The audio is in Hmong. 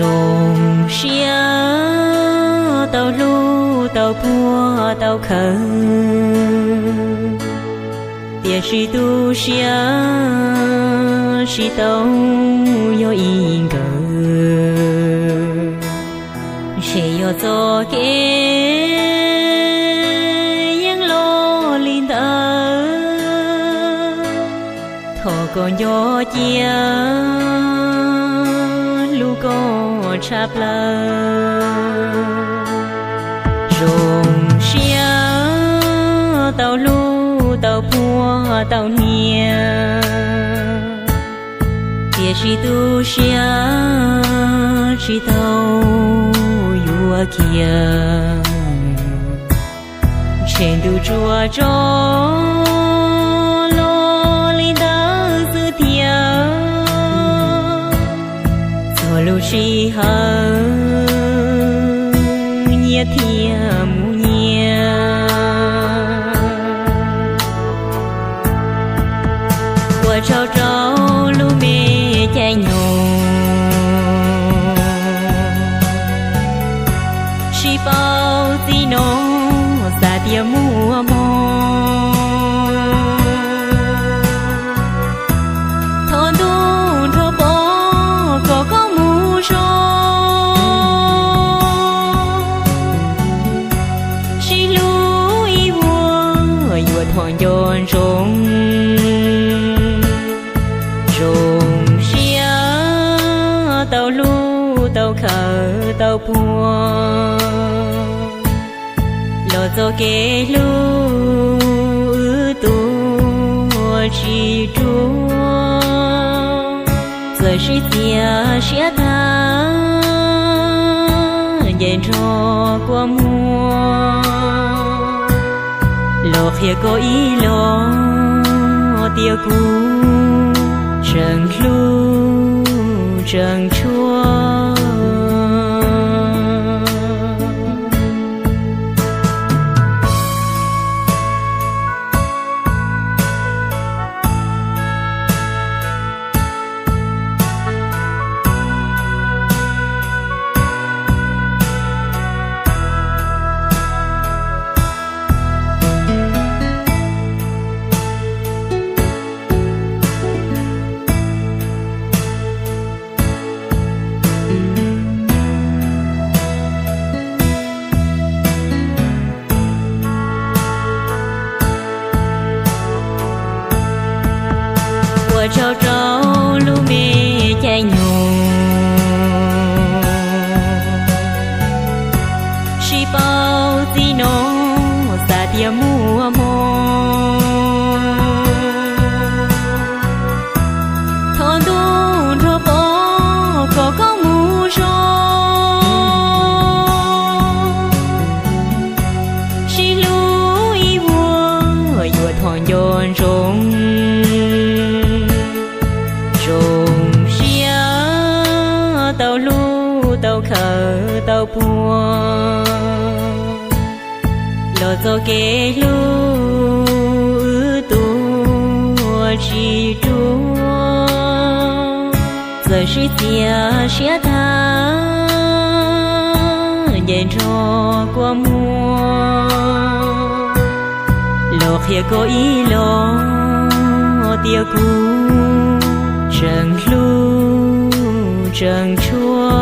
Zoo siab tau hlub tau puag tau khawv, tiam sis tu siab tsis tau yog ib nkawd. Ntshe yog txoj kev yeej los li ntawd. Thov koj nco cia hlub koj tshaj plaws. Zoo siab tau hlub tau puag tau hnia, tiam sis tu siab tsis tau yuav khiav. Ntshe ntuj tsuas tso los li ntawd xwb tiag. Txog lub sij hawm nyias thiaj mus nyias. Ua tsaug rau lub me caij nyoog, sib paub txij no xav tias muaj hmoo. Thov ntuj nrog pov kom koj mus zoo, sib hlub ib vuag yuav thov nco ntsoov. Zoo siab tau hlub tau khawv tau puag, los txoj kev hlub wb tuav tsis ruag. Txawm sib txias siab tag ncaim nrho kua muag, los qhia koj ib los tias kuv tseem hlub tseem tshua. Ua tsaug rau lub me caij nyoog, sib paub txij no xav tias muaj hmoo. Thov ntuj nrog pov kom koj mus zoo, sib hlub ib vuag yuav thov nco ntsoov. Zoo siab tau hlub tau khawv tau puag, los txoj kev hlub wb tuav tsis ruag. Txawm sib txias siab tag ncaim nrho kua muag, los qhia koj ib los tias kuv tseem hlub tseem tshua.